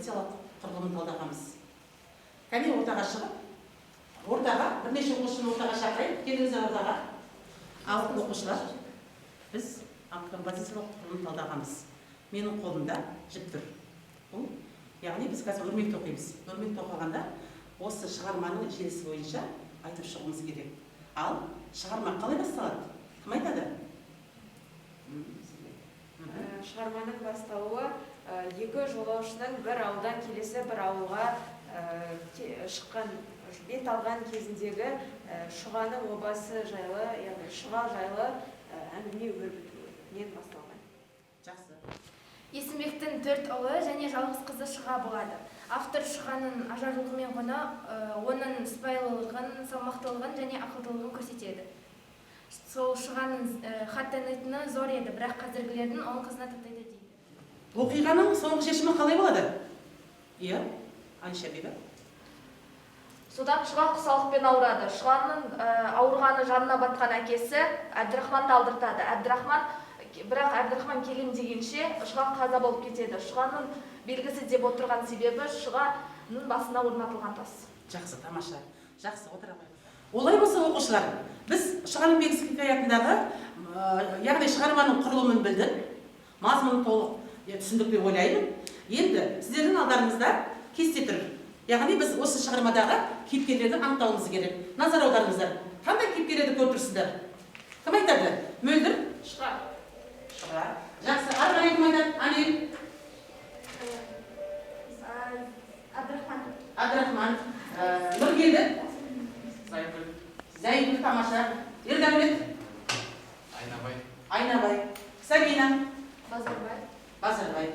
композициялық құрылымын талдағанбыз. Кәне, ортаға шығып, ортаға бірнеше оқушыны ортаға шақырайын. Келіңіздер ортаға. Ал, оқушылар, біз композициялық құрылымын талдағанбыз. Менің қолымда жіп тұр. Бұл, яғни, біз қазір өрмек тоқимыз. Өрмек тоқығанда осы шығарманың желісі бойынша айтып шығуымыз керек. Ал шығарма қалай басталады? Кім айтады? Шығарманың басталуы екі жолаушының бір ауылдан келесі бір ауылға шыққан, бет алған кезіндегі шұғаның обасы жайлы, яғни шұға жайлы әңгіме өрбітуінен басталған. Жақсы. Есімбектің төрт ұлы және жалғыз қызы Шұға болады. Автор Шұғаның ажарлылығымен ғана оның сыпайылығын, салмақтылығын және ақылдылығын көрсетеді. Сол Шұғаның хат танитыны зор еді, бірақ қазіргілердің он қызына татайды дейді. Оқиғаның соңғы шешімі қалай болады? Иә, Айша бибі. Содан Шұға құсалықпен ауырады. Шұғаның ауырғаны жанына батқан әкесі Әбдірахманды алдыртады. Әбдірахман, бірақ Әбдірахман келем дегенше Шұға қаза болып кетеді. Шұғаның белгісі деп отырған себебі Шұғаның басына орнатылған тас. Жақсы, тамаша. Жақсы, отыра қойыңыз. Олай болса, оқушылар, біз Шұғаның белгісі хикаятындағы, яғни шығарманың құрылымын білдік, мазмұнын толық түсіндік деп ойлаймын. Енді сіздердің алдарыңызда кесте тұр. Яғни біз осы шығармадағы кейіпкерлерді анықтауымыз керек. Назар аударыңыздар. Қандай кейіпкерлерді көріп тұрсыздар? Кім айтады? Мөлдір? Шұға. Шұға. Жақсы, ары қарай кім айтады? Анель. Әбдірахман. Әбдірахман. Нұргелді. Зайгүл. Зайгүл, тамаша. Ердәулет. Айнабай. Айнабай. Сабина. Базарбай. Базарбай.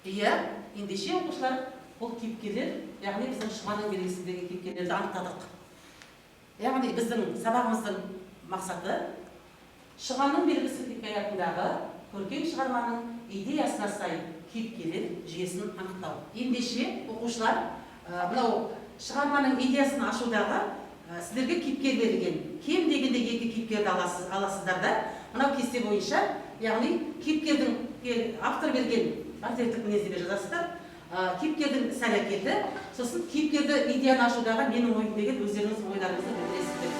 Иә, ендеше, оқушылар, бұл кейіпкерлер, яғни біздің Шұғаның белгісіндегі кейіпкерлерді анықтадық. Яғни біздің сабағымыздың мақсаты Шұғаның белгісі хикаятындағы көркем шығарманың идеясына сай кейіпкерлер жүйесін анықтау. Ендеше, оқушылар, мынау шығарманың идеясын ашудағы сіздерге кейіпкер берілген. Кем дегенде екі кейіпкерді аласыздар да, мынау кесте бойынша, яғни кейіпкердің автор берген портреттік мінездеме жазасыздар, кейіпкердің іс әрекеті, сосын кейіпкерді идеяны ашудағы менің ойым деген өздеріңіз ойларыңызды білдіресіздер.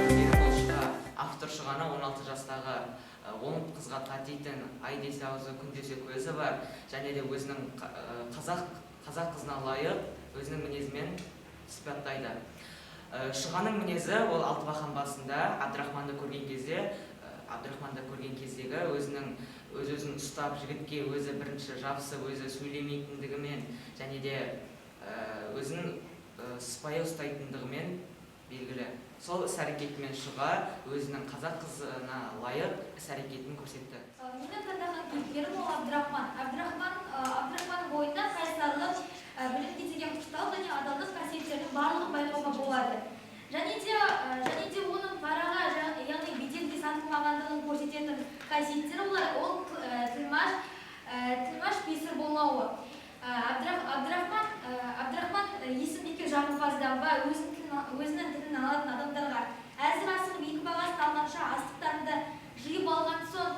Кейіпкері Шұға. Автор Шұғаны 16 жастағы он қызға татитын, ай десе аузы, күн десе көзі бар және де өзінің қазақ қызына лайық өзінің мінезімен сипаттайды. Шұғаның мінезі ол Алтыбақан басында Әбдірахманды көрген кезде, Әбдірахманды көрген кездегі өзінің өз өзін ұстап, жігітке өзі бірінші жабысып, өзі сөйлемейтіндігімен және де өзін сыпайы ұстайтындығымен белгілі. Сол іс әрекетімен Шұға өзінің қазақ қызына лайық іс әрекетін көрсетті. Менің таңдаған кейіпкерім ол Әбдірахман. Әбдірахманның бойында қайсарлық, білімге деген құштарлық және адалдық қасиеттердің барлығын байқауға болады. Және де оның параға, яғни беделге сатылмағандығын көрсететін қасиеттері олар, ол тілмаш песір болмауы. Әбдірахман Есімбекке жағымпаздан ба, өзінің тілін алатын адамдарға әзір асығып екі бағасын алғанша астықтарында жиып алған соң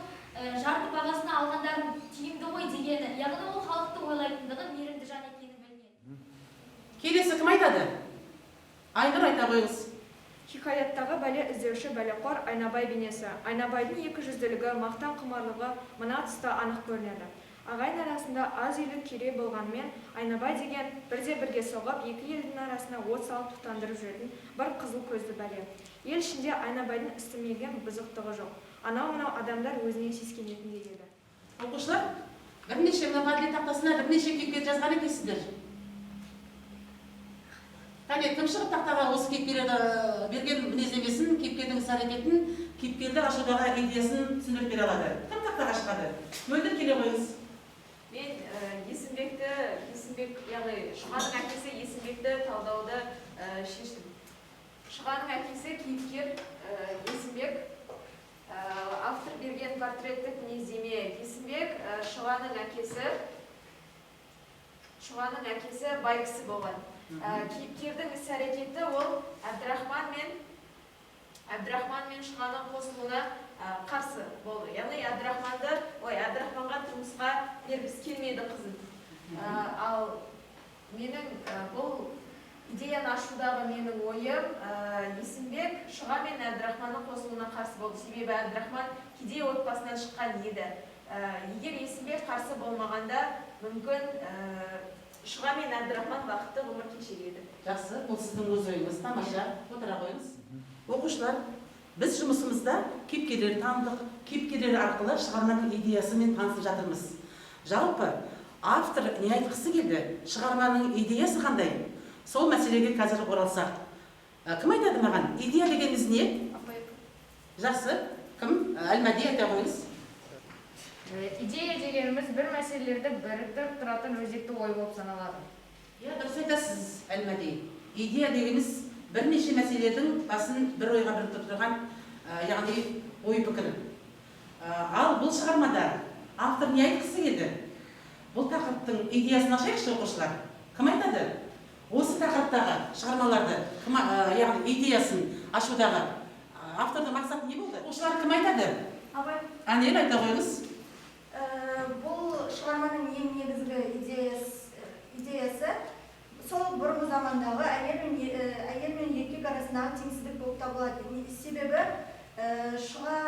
жарты бағасына алғандарын тиімді ғой дегені, яғни ол халықты ойлайтындығы, мейірімді жан екені білінеді. Келесі кім айтады? Айнұр, айта қойыңыз. Хикаяттағы бәле іздеуші бәлеқор Айнабай бейнесі. Айнабайдың екі жүзділігі, мақтан құмарлығы мына тұста анық көрінеді. Ағайын арасында аз үйлі керей болғанымен, Айнабай деген бірде бірге соғып, екі елдің арасына от салып тұтандырып жүретін бір қызыл көзді бәле. Ел ішінде Айнабайдың істемеген бұзықтығы жоқ. Анау-мынау адамдар өзінен сескенетіндей еді. Оқушылар, бірнеше мына портрет тақтасына бірнеше кейіпкер жазған екенсіздер. Кәне, кім шығып тақтаға осы кейіпкерлерді берген мінездемесін, кейіпкердің іс әрекетін, кейіпкерді ашудағы идеясын түсіндіріп бере алады? Кім тақтаға шығады? Мөлдір, келе қойыңыз. Мен Есімбек, яғни Шұғаның әкесі Есімбекті талдауды шештім. Шұғаның әкесі кейіпкер Есімбек. Автор берген портреттік мінездеме. Есімбек Шұғаның әкесі. Шұғаның әкесі бай кісі болған. Кейіпкердің іс әрекеті ол Әбдірахман мен Шұғаның қосылуына қарсы болды. Яғни Әбдірахманды, ой, Әбдірахманға тұрмысқа бергісі келмеді қызын. Ал менің бұл идеяны ашудағы менің ойым, Есімбек Шұға мен Әбдірахманның қосылуына қарсы болды. Себебі Әбдірахман кедей отбасынан шыққан еді. Егер Есімбек қарсы болмағанда, мүмкін Шұға мен Әбдірахман бақытты ғұмыр кешер еді. Жақсы, бұл сіздің өз ойыңыз, тамаша, отыра қойыңыз. Оқушылар, біз жұмысымызда кейіпкерлерді таныдық, кейіпкерлер арқылы шығарманың идеясымен танысып жатырмыз. Жалпы, автор не айтқысы келді, шығарманың идеясы қандай? Сол мәселеге қазір оралсақ. Кім айтады маған? Идея дегеніміз не? Жақсы, кім? Әлмәди, айта қойыңыз. Идея дегеніміз бір мәселелерді біріктіріп тұратын өзекті ой болып саналады. Иә, дұрыс айтасыз, Әлмәди. Идея дегеніміз бірнеше мәселелердің басын бір ойға біріктіріп тұрған, яғни ой пікір. Ал бұл шығармада автор не айтқысы келді? Бұл тақырыптың идеясын ашайықшы, оқушылар. Кім айтады? Осы тақырыптағы шығармаларды, кім, яғни идеясын ашудағы автордың мақсаты не болды? Оқушылар, кім айтады? Абай. Әнел, айта қойыңыз. Бұл шығарманың ең негізгі идеясы сол бұрынғы замандағы әйел мен еркек арасындағы теңсіздік болып табылады. Себебі Шұға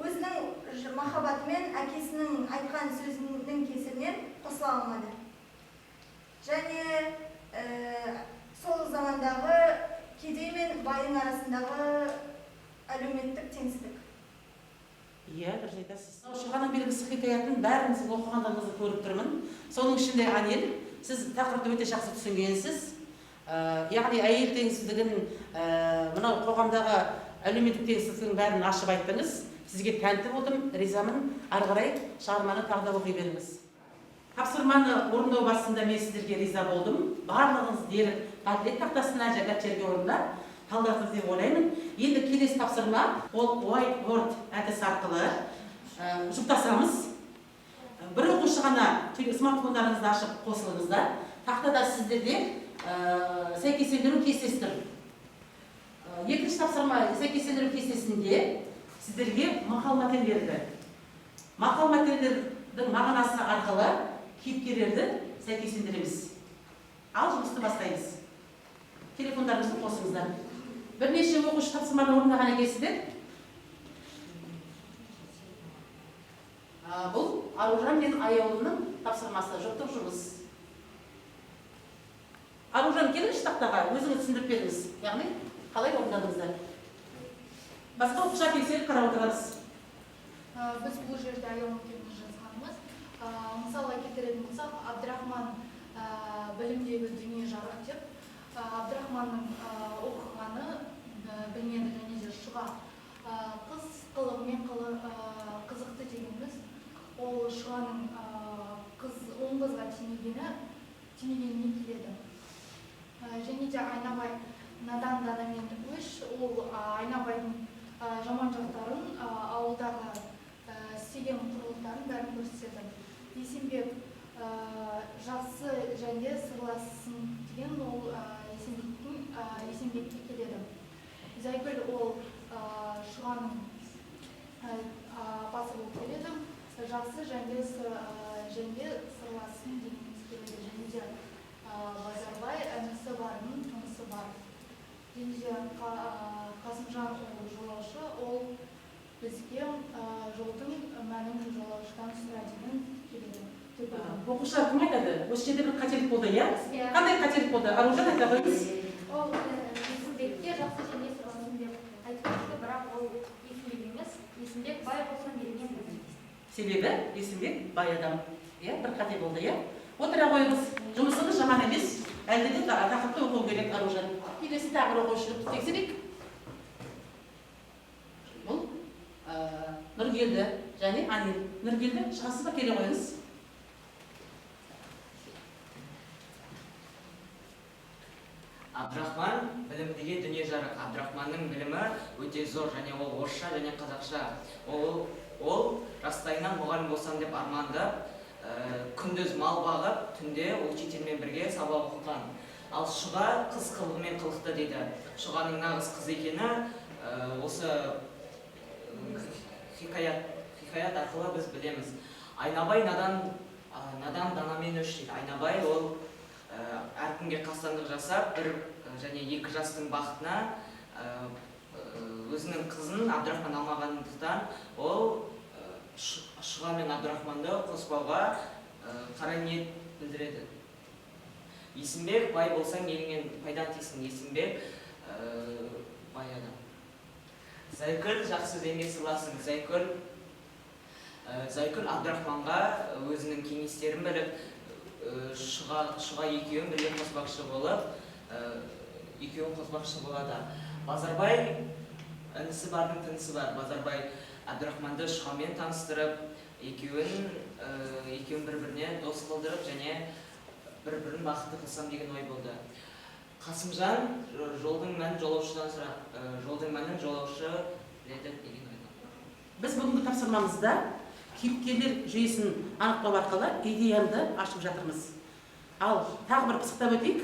өзінің махаббатымен әкесінің айтқан сөзінің кесірінен қосыла алмады. Және сол замандағы кедей мен байдың арасындағы әлеуметтік теңсіздік. Иә, дұрыс айтасыз. Мынау «Шұғаның белгісі» хикаятын бәріңіз оқығандарыңызды көріп тұрмын. Соның ішінде, Анел, сіз тақырыпты өте жақсы түсінгенсіз. Яғни әйел теңсіздігін, мынау қоғамдағы әлеуметтік теңсіздіктің бәрін ашып айттыңыз. Сізге тәнті болдым, ризамын. Ары қарай шығарманы тағы да оқи беріңіз. Тапсырманы орындау барысында мен сіздерге риза болдым. Барлығыңыз дерлік портрет тақтасына және дәптерге орындап талдадыңыз деп ойлаймын. Енді келесі тапсырма ол whiteboard әдісі арқылы жұптасамыз. Бір оқушы ғана смартфондарыңызды ашып қосылыңыздар. Тақтада сіздерде сәйкестендіру кестесі тұр. Екінші тапсырма сәйкестендіру кестесінде сіздерге мақал мәтел берілді. Мақал мәтелдердің мағынасы арқылы кейіпкерлерді сәйкестендіреміз. Ал жұмысты бастаймыз. Телефондарыңызды қосыңыздар. Бірнеше оқушы тапсырманы орындаған екенсіздер. Бұл Аружан мен Аяулымның тапсырмасы, жұптық жұмыс. Аружан, келіңізші тақтаға, өзіңіз түсіндіріп беріңіз. Яғни қалай орындадыңыздар? Басқа оқушылар тексеріп қарап отырамыз. Біз бұл жерде Аяулым екеуміз жазғанымыз. Мысалға келтіретін болсақ, Абдрахман білімдегі дүние жарық деп, Абдрахманның оқығаны білінеді. Және де Шұға қыз қылығымен қызықты дегеніміз ол Шұғаның қыз он қызға тимегеніне келеді. Және де Айнабай надан данамен өш, ол Айнабайдың жаман жақтарын, ауылдағы істеген қорлықтарын бәрін көрсетеді. Есенбек жақсы және сырлассын деген ол Есенбекке келеді. Зайгүл ол Шұғаның апасы болып келеді. Жақсы және сырлассын дегеніміз келеді. Және де Базарбай інісі барының тынысы бар. Және де Қасымжан ол жолаушы, ол бізге жолдың мәнін жолаушыдан сұра деген келеді. Оқушылар, кім айтады? Осы жерде бір қателік болды, иә? Иә. Қандай қателік болды? Аружан, айта қойыңыз. Ол Есімбекке жақсы және сырласын деп айтып кетті, бірақ ол Есімбек емес, Есімбек бай болсын берген. Себебі Есімбек бай адам. Иә, бір қате болды, иә? Отыра қойыңыз. Жұмысыңыз жаман емес. Әлде де тақырыпты оқу керек, Аружан. Келесі тағы бір оқушы тексерейік. Бұл Нұргелді және Анел. Нұргелді, шығасыз ба? Келе қойыңыз. Абдрахман білімдіге дүние жарық. Абдрахманның білімі өте зор, және ол орысша және қазақша. Ол жастайынан мұғалім болсам деп армандап, күндіз мал бағып, түнде учительмен бірге сабақ оқыған. Ал Шұға қыз қылығымен қылықты дейді. Шұғаның нағыз қыз екені осы хикаят арқылы біз білеміз. Айнабай надан данамен өш дейді. Айнабай ол әркімге қастандық жасап, бір және екі жастың бақытына өзінің қызын Абдрахман алмағандықтан, ол Шұға мен Абдрахманды қоспауға қара ниет білдіреді. Есімбек бай болсаң, еліңнен пайдаң тисін. Есімбек бай адам. Зайкүл жақсы жеңге сыйласын. Зайкүл Абдрахманға өзінің кеңестерін біліп, Шұға екеуін бірге қоспақшы болып, екеуін қоспақшы болады. Базарбай інісі бардың тынысы бар. Базарбай Абдрахманды Шұғамен таныстырып, екеуін бір-біріне дос қылдырып және бір-бірін бақытты қылсам деген ой болды. Қасымжан жолдың мәнін жолаушыдан сұра, жолдың мәнін жолаушы біледі деген ой. Біз бүгінгі тапсырмамызда кейіпкерлер жүйесін анықтау арқылы идеяны ашып жатырмыз. Ал тағы бір пысықтап өтейік.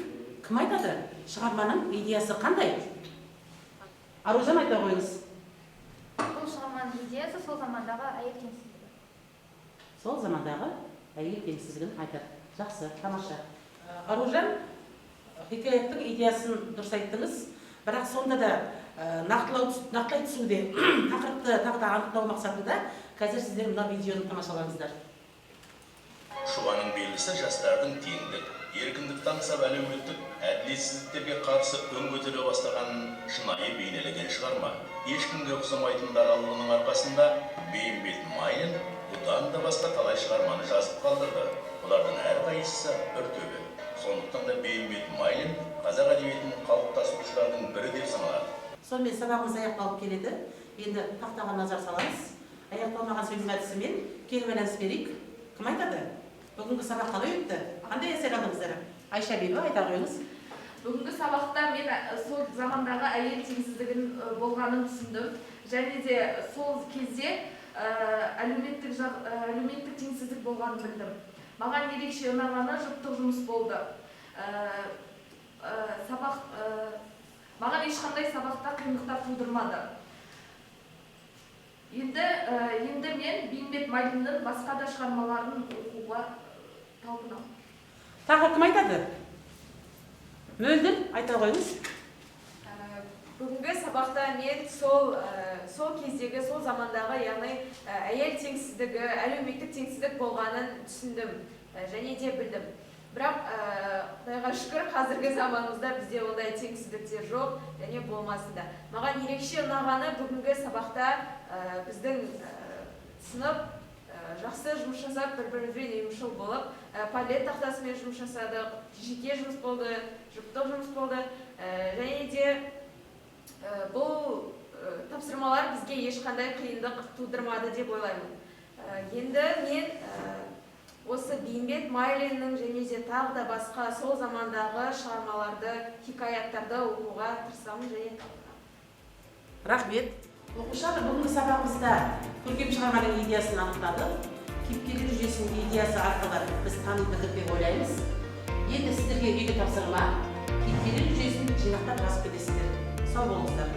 Кім айтады? Шығарманың идеясы қандай? Аружан, айта қойыңыз. Бұл шығарманың идеясы сол замандағы әйел теңсіздігі. Сол замандағы әйел теңсіздігін айтады. Жақсы, тамаша. Аружан, хикаяттың идеясын дұрыс айттыңыз, бірақ сонда да нақтылай түсуде, тақырыпты тағы да анықтау мақсатында қазір сіздер мына видеоны тамашалаңыздар. Шұғаның белгісі жастардың теңдік, еркіндікті аңсап, әлеуметтік әділетсіздіктерге қарсы үн көтере бастағанын шынайы бейнелеген шығарма. Ешкімге ұқсамайтын даралығының арқасында Бейімбет Майлин бұдан да басқа талай шығарманы жазып қалдырды. Олардың әрқайсысы бір төбе. Сондықтан да Бейімбет Майлин қазақ әдебиетінің қалыптастырушылардың бірі деп саналады. Сонымен, сабағымыз аяқталып келеді. Енді тақтаға назар саламыз. Аяқталмаған сөйлем әдісімен кері байланыс берейік. Кім айтады? Бүгінгі сабақ қалай өтті? Қандай әсер алдыңыздар? Айша бибі, айта қойыңыз. Бүгінгі сабақта мен сол замандағы әйел теңсіздігін болғанын түсіндім және де сол кезде әлеуметтік теңсіздік болғанын білдім. Маған ерекше ұнағаны жұптық жұмыс болды. Сабақ маған ешқандай сабақта қиындықтар тудырмады. Енді мен Бейімбет Майлиннің басқа да шығармаларын оқуға талпынамын. Тағы кім айтады? Мөлдір, айта қойыңыз. Бүгінгі сабақта мен сол кездегі, сол замандағы, яғни әйел теңсіздігі, әлеуметтік теңсіздік болғанын түсіндім және де білдім. Бірақ құдайға шүкір, қазіргі заманымызда бізде ондай теңсіздіктер жоқ және болмасын да. Маған ерекше ұнағаны бүгінгі сабақта біздің сынып жақсы жұмыс жасап, бір бірімізбен ұйымшыл болып, Падлет тақтасымен жұмыс жасадық, жеке жұмыс болды, жұптық жұмыс болды. Және де бұл тапсырмалар бізге ешқандай қиындық тудырмады деп ойлаймын. Енді мен осы Бейімбет Майлиннің және де тағы да басқа сол замандағы шығармаларды, хикаяттарды оқуға тырысамын және талпынамын. Рахмет. Оқушылар, бүгінгі сабағымызда көркем шығарманың идеясын анықтадық. Кейіпкерлер жүйесінің идеясы арқылы біз тани білдік деп ойлаймыз. Енді сіздерге үйге тапсырма: кейіпкерлер жүйесін жинақтап жазып кетесіздер. Сау болыңыздар.